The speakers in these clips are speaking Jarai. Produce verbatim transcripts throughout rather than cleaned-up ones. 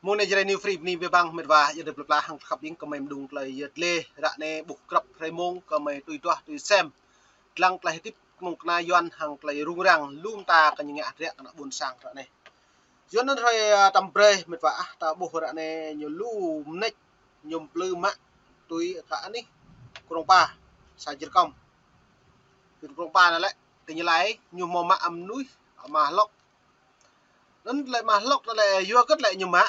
Mơ̆ng anai Jrai New Free bơni biă bang mĕt wa, yua dêh plơi pla hăng khăp ƀing kơmơi mơdung tơlơi yơh tơlơi ră anai ƀuh krăp hrơi mông kơmơi tui duah tui sem. Lăng tơlơi hơdip mơ̆ng kơna Yuan hăng tơlơi rŭng răng lu mơta kơ ñu ngă hơdră kơ ană ƀôn sang ră anai. Yua anŭn hrơi, a, tơm brơi mĕt wa ah, ta ƀuh ră anai ñu lu mơneč, ñu plư mă tui kơ anih Krông Pa, să Jrkăm. Krông Pa anai lĕ, tơ ñu laĭ, ñu hmâo mă mơnuih, mă hlŏk. Anŭn tơlơi mă hlŏk anŭn lĕ yua hơget lĕ ñu mă,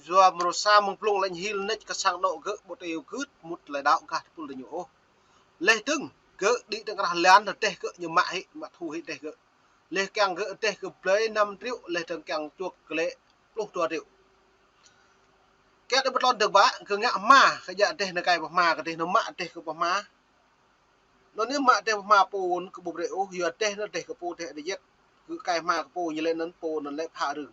yua mrô sa mơ̆ng blung lĕ ñu hil neč kơ sang anŏ gơ̆ ƀu tui gưt mŭt tơlơi đaŏ gah tơpul tơ ñu ôh. Laih dơ̆ng gơ̆ đĭ tơ̆ng krah lan rơdêh gơ̆ ñu mă hĭ, mă thu hĭ rơdêh gơ̆. Laih kiăng gơ̆ rơdêh gơ̆ blơi năm triệu, laih dơ̆ng kiăng čuăk glaĭ pluh dua triệu. Kiăng đĭ pơtlôn dơ̆ng ƀă, gơ̆ ngă hma, kơ djă rơdêh anai kai pơhma, kơ rơdêh anai mă rơdêh gơ̆ pơhma. Anŭn ñu mă rơdêh pơhma pô anŭn kơ ƀu brơi ôh, yua rơdêh anŭn rơdêh kơ pô rơdêh đa jet. Gơ̆ kai hma kơ pô ñu lĕ anŭn pô anŭn lĕ phă rưng.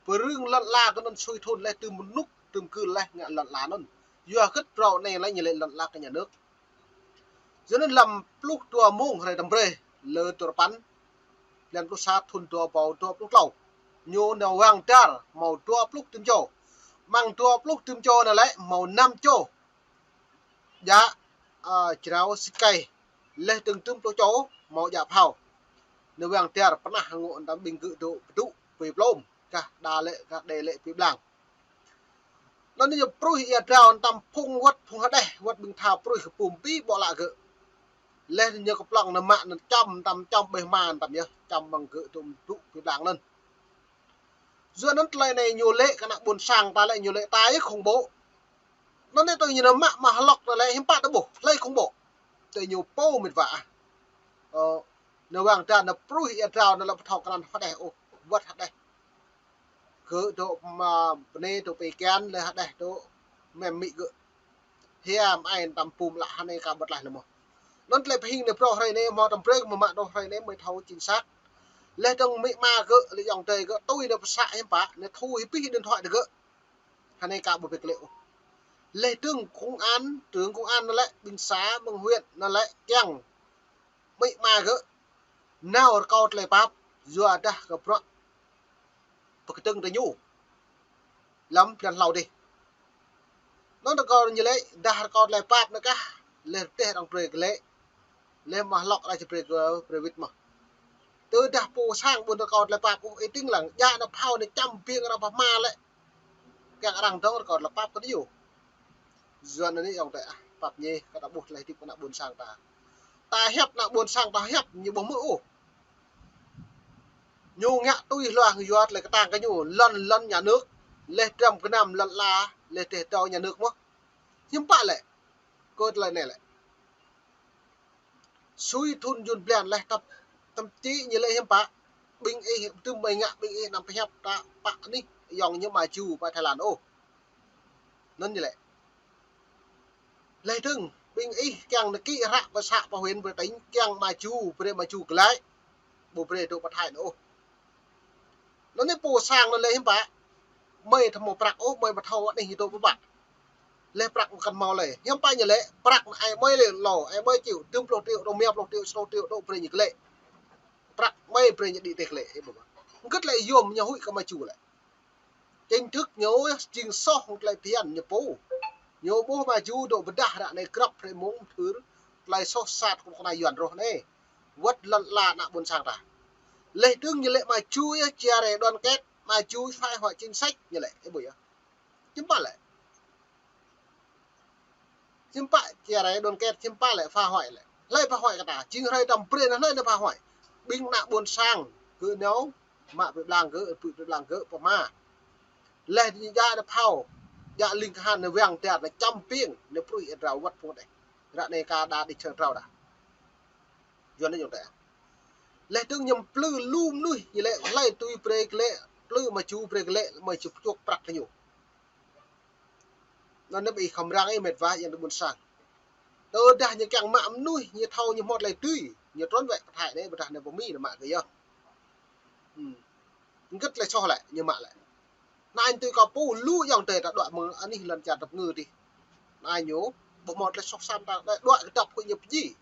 Pơrưng lăn ala kơ anŭn sui thun laih tơm mơnŭk tơm kưl laih ngă lăn ala anŭn. Yua hơget phrâo anai lĕ ñu lĕ lăn ala kơ nhà nước. Yua anŭn lăm pluh dua mông hrơi tơm brơi, lơ dua rơpăn, blan pluh sa thun dua rơbâo dua pluh klâo. Ñu nao wang dar hmâo dua pluh tơm čô. Amăng dua pluh tơm čô anŭn lĕ hmâo năm čô djă, a, jrao sĭt kai. Laih dơ̆ng tơm pluh čô hmâo djă phao. Nao wang dar pơnah ngŏ tam ƀing gơ̆ dŏ pơdŭ pui plôm, kah đa lĕ, kah đe lĕ pui blang. Anŭn ñu pruih ia drao tam phung wơ̆t phung hơdeh, wơ̆t ƀing tha pruih kơ pum pi ƀô̆ lă gơ̆. Laih ñu kơplŏng nao mă anŭn čăm tam čăm ƀơi hma tam yơh, čăm mơ̆ng gơ̆ dŏ pơdŭ pui blang anŭn. Yua anŭn tơlơi anai ñu lĕ kơ ană ƀôn sang ta lĕ ñu lĕ ta yơh khủng bố. Anŭn anai tui ñu nao mă mă hlŏk anŭn lĕ hiư̆m pă ta ƀuh, hlơi khủng bố. Tui ñu pô mĕt wa ah. Ơ, nao wang dar nao pruih ia drao anŭn lĕ ƀu thâo krăn hơdeh ôh, wơ̆t hơdeh. Gơ̆ dŏ mă bơnai dŏ pơkian lĕ hơdeh dŏ mem mĭ gơ̆. Hiam ai tam pum lă hơnai ka ƀu tlaih lĕ mơ̆. Anŭn tơlơi pơhing anai phrâo hrơi anai hmâo tơm brơi kơ mă mă dŏ hrơi anai mơi thâo chính xác. Laih dơ̆ng mĭ ma gơ̆ lĕ ayŏng adơi gơ̆ tui nao pơsă hiư̆m pă, nao thu hĭ pih điện thoại tơ gơ̆. Hơnai ka ƀu brơi glaĭ ôh. Laih dơ̆ng công an, trưởng công an anŭn lĕ ƀing xã ƀing huyện anŭn lĕ kiăng mĭ ma gơ̆ nao rơkâo tơlơi pap, yua dah kơ bruă pơkơdơ̆ng tơ ñu lăm blan hlâo dih. Anŭn rơkâo ñu lĕ dah rơkâo tơlơi pap anŭn kah, laih rơdêh arăng brơi glaĭ, laih mă hlŏk arăng či brơi kơ brơi wĭt mơ̆n. Tơdah pô sang ƀu rơkâo tơlơi pap ôh, ih tĭng lăng, djă anŭn phao anŭn čăm ƀing arăng pơhma lĕ. Kiăng arăng dŏng rơkâo tơlơi pap kơ ñu. Yua anŭn anai ayŏng adơi ah, pap ñe kơ ta ƀuh tơlơi hơdip kơ ană ƀôn sang ta. Ta hiăp ană ƀôn sang ta hiăp ñu ƀu hmư̆ ôh. Ñu ngă tui hluang yua tơlơi kơtang kơ ñu, lŏn lŏn nhà nước, laih dram gơnam lŏn ala, laih rơdêh drao nhà nước mơ̆n. Hiư̆m pă lĕ, kơ tơlơi anai lĕ. Sui thun jun blan laih tăp, tơm či ñu lĕ hiư̆m pă. Ƀing ih tơm mơi ngă ƀing ih anăm pơhiăp ta pă anih ayŏng ñu mă jŭ pơ Thái Lan ôh. Anŭn ñu lĕ. Laih dơ̆ng ƀing ih kiăng nao kĭ hră pơ să pơ huyện pơ tỉnh kiăng mă jŭ, brơi mă jŭ glaĭ. Ƀu brơi dŏ pơ Thái anŭn ôh. Anŭn anai pô sang anŭn lĕ hiư̆m pă. Mơi thâo hmâo prăk ôh, mơi ƀu thâo anih ñu dŏ pơ pă. Laih prăk kăn hmâo lĕ. Hiư̆m pă ñu lĕ, prăk anai ai mơi lĕ lâo, ai mơi triệu, tơm pluh triệu, dŏ mia pluh triệu, sô triệu dŏ brơi ñu glaĭ. Prăk mơi brơi ñu đĭ tĕh glaĭ, ih ƀuh. Hơget lĕ yôm ñu huĭ kơ mă jŭ lĕ. Chính thức ñu jing soh hăng tơlơi phiăn ñu pô. Ñu ƀuh mă jŭ dŏ pơdah ră anai grăp hrơi mông thưr tơlơi soh sat kơ kơna Yuan rŏh anai. Wơ̆t lŏn ala ană ƀôn sang ta. Laih dơ̆ng ñu lĕ mă jŭ yơh chia rẽ đoàn kết, mă jŭ phá hoại chính sách ñu lĕ, ih ƀuh yơh. Hiư̆m pă lĕ. Hiư̆m pă chia rẽ đoàn kết, hiư̆m pă lĕ phá hoại lĕ. Hlơi phá hoại kơ ta, jing hrơi tơm brơi anŭn hlơi nao phá hoại. Ƀing ană ƀôn sang, gơ̆ nao, mă pui blang gơ̆, pui blang gơ̆, pơhma. Laih ñu djă anŭn phao, djă ling kơhan anŭn wang dar anŭn čăm ƀing, anŭn pruih ia drao wơ̆t phung đeh. Ră anai ka đa đĭ čơ drao đa. Yua anŭn ayŏng adơi. Laih dơ̆ng ñu plư lu mơnuih, ñu lĕ hlơi tui brơi glaĭ, plư mă jŭ brơi glaĭ, mơi či pơčuăk prăk kơ ñu. Anŭn anai ƀing ih khŏm răng ih mĕt wa ayŏng adơi ƀôn sang. Tơdah ñu kiăng mă mơnuih, ñu thâo ñu hmâo tơlơi dưi, ñu trŭn wĕ pơ Thái anai, ƀôdah anai pơ Mi anai mă gơ̆ yơh. Hmm. Hơget tơlơi soh lĕ, ñu mă lĕ. Anai tui kâo pô lu ayŏng adơi ta đuaĭ mơ̆ng anih lŏn čar tơpơngư dih. Anai ñu, ƀu hmâo tơlơi soh sat ta, đuaĭ kơdŏp kơ ñu pơjing.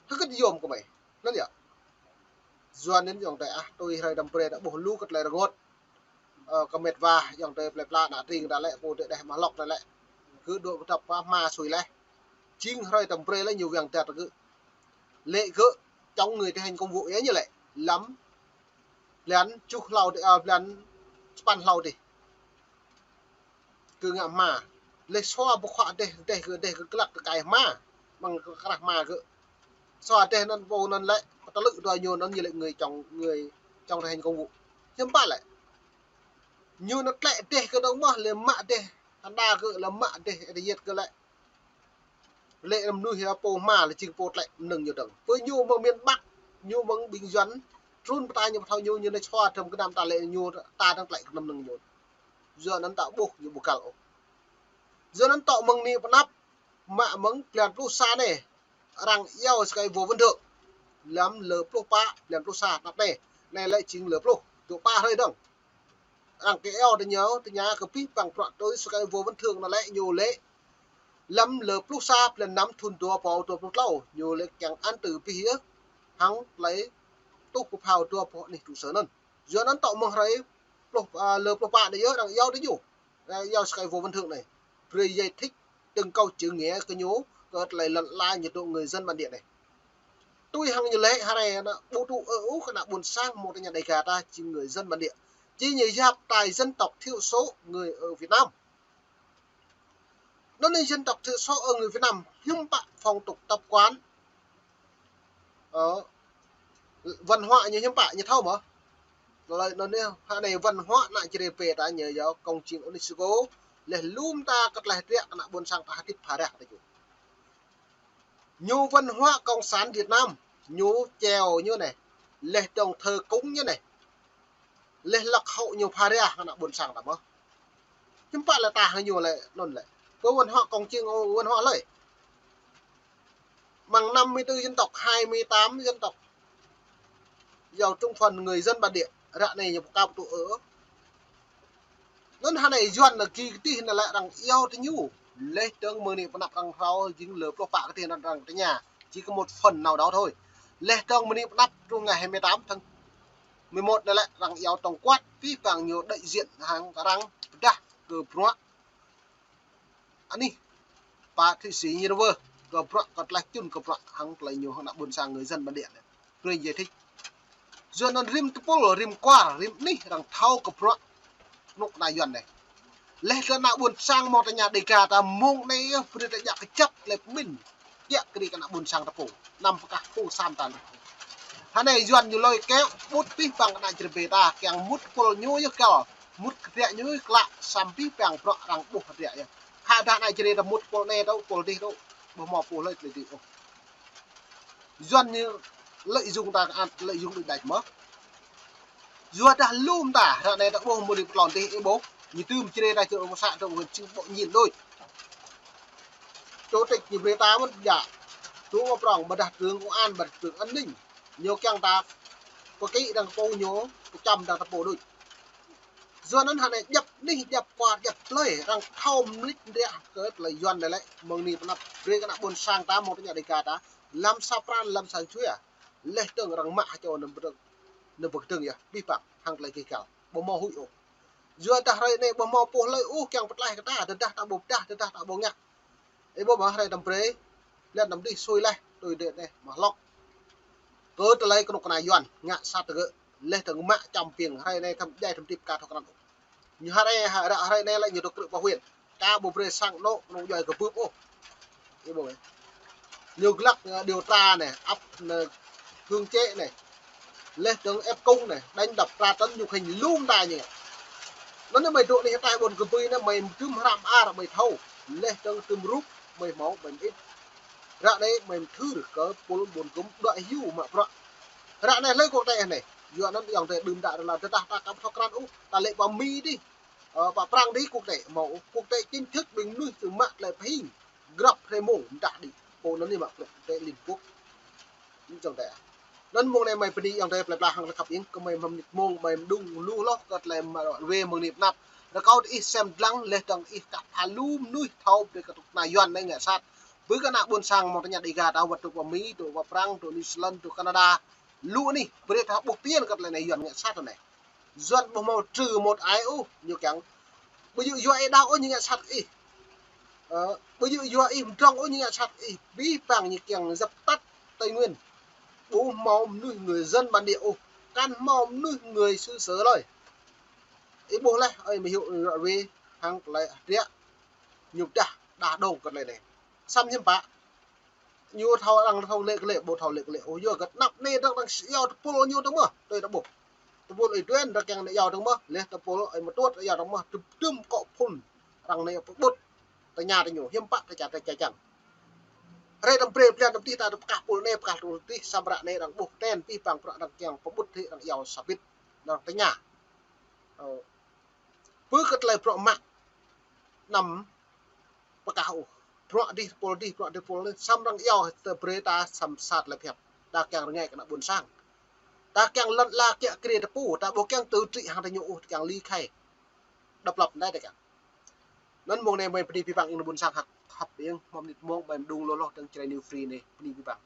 Hơget yôm kơ mơi. Anŭn yơh. Yua anŭn ayŏng adơi ah, tui hrơi tơm brơi ta ƀuh lu kơ tơlơi rơngot. Ơ, kơ met wa, ayŏng adơi plơi pla ană tring ta lĕ, pô tơ đeh mă hlŏk ta lĕ. Gơ̆ dŏ pơdăp pă hma sui leh. Jing hrơi tơm brơi lĕ ñu wang tat gơ̆. Lĕ gơ̆ chống người thi hành công vụ yơh ñu lĕ. Lăm blan tơjuh hlâo dih, ơ, blan sapăn hlâo dih. Gơ̆ ngă hma. Leh sua ƀu khuă dêh, dêh gơ̆, dêh gơ̆ glăk tơkai hma. Mơ̆ng kơ krah hma gơ̆. Sua dêh anŭn pô anŭn lĕ, pơtơlư̆ dua ñu anŭn ñu lĕ người chống, người chống thi hành công vụ. Hiư̆m pă lĕ. Ñu anŭn tlĕ dêh gơ̆ dơ̆ng mơ̆, lĕ mă dêh, hơnda gơ̆ lĕ mă dêh, ơ, dêh yet gơ̆ lĕ. Lĕ mơnuih yơh pô hma lĕ jing pô tlĕ mơnơ̆ng ñu dơ̆ng. Pơ ñu mơ̆ng miền Bắc, ñu mơ̆ng ƀing Yuan, trŭn pơtă ñu pơthâo ñu, ñu anai sua tơm gơnam ta lĕ ñu, ta dơ̆ng tlĕ gơnam mơnơ̆ng ñu. Yua anŭn ta ƀuh ñu ƀu găl ôh. Yua anŭn tŏ mơ̆ng anai pơ anăp, mă mơ̆ng blan pluh sa anai, arăng iâu sơkai vô vấn thượng. Lăm lơ pluh pă, blan pluh sa anăp anai. Anai lĕ jing lơ pluh, dua pă hrơi dơ̆ng. Arăng kơ iâu tơ ñu, tơña kơ abih bang bruă tui sơkai vô vấn thượng anŭn lĕ ñu lĕ. Lăm lơ pluh sa blan năm thun dua rơbâo dua pluh klâo, ñu lĕ kiăng án tử abih yơh. Hăng tơlơi tuh pơphao dua boh anih trụ sở anŭn. Yua anŭn tŏ mơ̆ng hrơi pluh, ơ, lơ pluh pă anai yơh arăng iâu tơ ñu. Arăng iâu sơkai vô vấn thượng anai. Brơi giải thích từng câu chữ nghĩa kơ ñu, kơ tơlơi lŏn ala ñu dŏ người dân bản địa anai. Tui hăng ñu lĕ hrơi anai, ƀu tŭ ư ôh kơ ană ƀôn sang mơ̆ng tơ ñu Đêga ta jing người dân bản địa. Či ñu yap tai dân tộc thiểu số người ở Việt Nam. Anŭn anai dân tộc thiểu số ở người Việt Nam, hiư̆m pă phong tục tập quán, ơ, văn hóa ñu hiư̆m pă, ñu thâo mơ̆. Tơlơi anŭn anai, hơnai văn hóa ană Jrai pơ ta ñu yua công trình UNESCO, leh lŏm ta kơ tơlơi hơdră ană ƀôn sang ta hơdip phara ta ču. Ñu văn hóa cộng sản Việt Nam, ñu chèo ñu anai, leh dŏng thờ cúng ñu anai, leh lạc hậu ñu phara ană ƀôn sang ta mơ̆. Hiư̆m pă lĕ ta hăng ñu lĕ anŭn lĕ. Pơ văn hóa công trình, văn hóa hlơi. Mơ̆ng năm mươi tư dân tộc, hai mươi tám dân tộc. Yua trung phần người dân bản địa, ră anai ñu pơkăp tŭ ư. Anŭn hơnai Yuan anai gih kơdih anai lĕ arăng iâu tơ ñu. Leh dơ̆ng mơ̆ng anai pơ anăp arăng hrâo jing lơ pluh pă kơdih anŭn arăng tơña. Chỉ có một phần nào đó thôi. Leh dơ̆ng mơ̆ng anai pơ anăp truh ngày hai mươi tám tháng mười một anai lĕ arăng iâu tổng quát abih bang ñu đại diện hăng arăng pơdah kơ bruă anih pă thụy sĩ ñu rơwơh kơ bruă kơ tlaih čun kơ bruă hăng tơlơi ñu hăng ană ƀôn sang người dân bản địa anai. Brơi giải thích. Yua anŭn rĭm tơpul, rĭm kwar, rĭm anih arăng thâo kơ bruă kơnuk kơna Yuan anai. Leh kơ ană ƀôn sang mơ̆ng tơ ñu Đêga ta mơ̆ng anai yơh brơi ta djă kơjăp tơlơi pơmĭn. Djă kơ ană ƀôn sang ta pô. Anăm pơkah pô sam ta anai. Hơnai Yuan ñu lơi kơ ƀut abih bang kơ ană Jrai pơ ta kiăng mŭt tơpul ñu yơh kơ. Mŭt kơdră ñu yơh klă sam abih bang bruă arăng ƀuh kơdră yơh. Hă dah ană Jrai ta mŭt tơpul anai tơ, tơpul dih tơ. Ƀu hmâo pô hlơi tơlơi dih ôh. Yuan ñu lợi dụng ta, à, lợi dụng đuaĭ đač mơ̆. Yua dah lŏm ta, ră anai ta ƀuh mơ̆ng anai pơ tlôn dih ih ƀuh. Ñu tŭm Jrai ta čơ ƀu sa tơ ƀu čing ƀô̆ ñin đôč. Chủ tịch ñu brơi ta mơ̆n djă. Tŭ mă prŏng ƀôdah trưởng công an, ƀôdah trưởng an ninh. Ñu kiăng ta pơkĭ dăng pô ñu, pơčăm dăng ta pô đôč. Yua anŭn hơnai djăp anih djăp kwar djăp tơlơi arăng thâo mơlĭt mơdră kơ tơlơi Yuan anai lĕ mơ̆ng anai pơ anăp brơi kơ ană ƀôn sang ta mơ̆ng tơ ñu Đêga ta lăm sa pran lăm sa jua. Leh dơ̆ng arăng mă hơčâo anăm pơdơ̆ng, anăm pơkơdơ̆ng yơh abih bang hăng tơlơi gêh găl. Ƀu hmâo huĭ ôh. Yua dah hrơi anai ƀu hmâo pô hlơi ôh kiăng pơtlaih kơ ta, tơdah ta ƀu pơdah, tơdah ta ƀu ngă. Ih ƀuh mơ̆ hrơi tơm brơi, blan tơm dih sui leh, tui dêh anai mă hlŏk. Kơ tơlơi kơnuk kơna Yuan ngă sat tơ gơ̆, leh dơ̆ng mă čăm piêng hrơi anai thăm djai thăm hơdip ka thâo krăn ôh. Ñu hrơi, hrơi, hrơi anai lĕ ñu dŏ krư̆ pơ huyện. Ka ƀu brơi sang anŏ kơnuk djuai kơ bưp ôh. Ih ƀuh mơ̆. Ñu glăk, ơ, điều tra anai, ăp anai cưỡng chế anai. Leh dơ̆ng ép cung anai, đánh đập tra tấn nhục hình lŏm ta ñu. Anŭn anai mơi dŏ anih hơtai ƀôn kơ bưi anai mơi tŭm hrăm ar mơi thâo. Leh dơ̆ng tŭm rup mơi hmâo mơi mơit. Ră anai mơi mơthưr kơ pul ƀôn gŭm đuaĭ hyu mă bruă. Ră anai hlơi quốc tế anai. Yua anŭn ayŏng adơi đưm đă rơla tơdah ta ka ƀu thâo krăn ôh. Ta lĕ pơ Mi dih. Ơ, pơ Prăng dih quốc tế hmâo ôh. Quốc tế chính thức ƀing mơnuih tŭ mă tơlơi pơhing. Grăp hrơi mông mơdah đĭ. Pô anŭn anai mă bruă quốc tế Liên Quốc. Anŭn ayŏng adơi. Anŭn mông anai mơi bơni ayŏng adơi plơi pla hăng tơlơi khăp ing kơ mơi mơ̆ng mơnit mông mơi mơđung lu hloh kơ tơlơi mă wai mơ̆ng anai pơ anăp. Rơkâo tơ ih sem dlăng leh dơ̆ng ih kah pha lu mơnuih thâo brơi kơ kơnuk kơna Yuan anai ngă sat. Brơi kơ ană ƀôn sang mơ̆ng tơ ñu Đêga ta wơ̆t dŏ pơ Mi, dŏ pơ Prăng, dŏ New Zealand, dŏ Canada. Lu anih brơi ta ƀuh pơñen kơ tơlơi anai Yuan ngă sat anai. Yuan ƀu hmâo trừ một ai ôh, ñu kiăng. Ƀu djơ̆ yua ih đaŏ ôh ñu ngă sat ih. Ơ, ƀu djơ̆ yua ih mdrŏng ôh ñu ngă sat ih. Abih bang ñu kiăng dập tắt Tây Nguyên. Ƀu hmâo mnuih người dân bản địa ôh. Kăn hmâo mnuih người xứ sở lơi. Ih ƀuh laih, ơi mơ hiu ră ruai hăng tơlơi hơdră ñu pơdah đah đong kơ tơlơi anai. Samơ̆ hiư̆m pă. Ñu thâo arăng thâo lĕ kơ lĕ, ƀu thâo lĕ kơ lĕ. Ơ, yua kơ anăp anai arăng, arăng iâu tơpul ñu dơ̆ng mơ̆, tui ta ƀuh. Tơpul ih Duen arăng kiăng anai iâu dơ̆ng mơ̆, laih tơpul ơi Mơtuôt iâu dơ̆ng mơ̆, tŭm tŭm kŏ phŭn arăng anai pơƀut tơña tơ ñu, hiư̆m pă tơča tơča čang. Hrơi tơm brơi blan tơm tih ta pơkah pul anai, pơkah pul tih, samơ̆ ră anai arăng ƀuh ten abih bang bruă arăng kiăng pơƀut hĭ arăng iâu sa bit, arăng tơña. Ơ, pơ kơ tơlơi bruă mă anăm pơkah ôh. Bruă dih tơpul dih, bruă dih tơpul dih, samơ̆ arăng iâu tơ brơi ta samơ̆ sa tơlơi pơhiăp. Ta kiăng rơngai kơ ană ƀôn sang. Ta kiăng lŏn ala kiă kriê tơpul, ta ƀu kiăng tự trị hăng tơ ñu ôh, ta kiăng ly khai độc lập anai ta kiăng. Anŭn mông anai mơi bơni abih bang ih ană ƀôn sang hăp, hăp ih, hmâo mơnit mông mơi mơđung lôh lôh tơ̆ng Jrai New Free anai, bơni abih bang.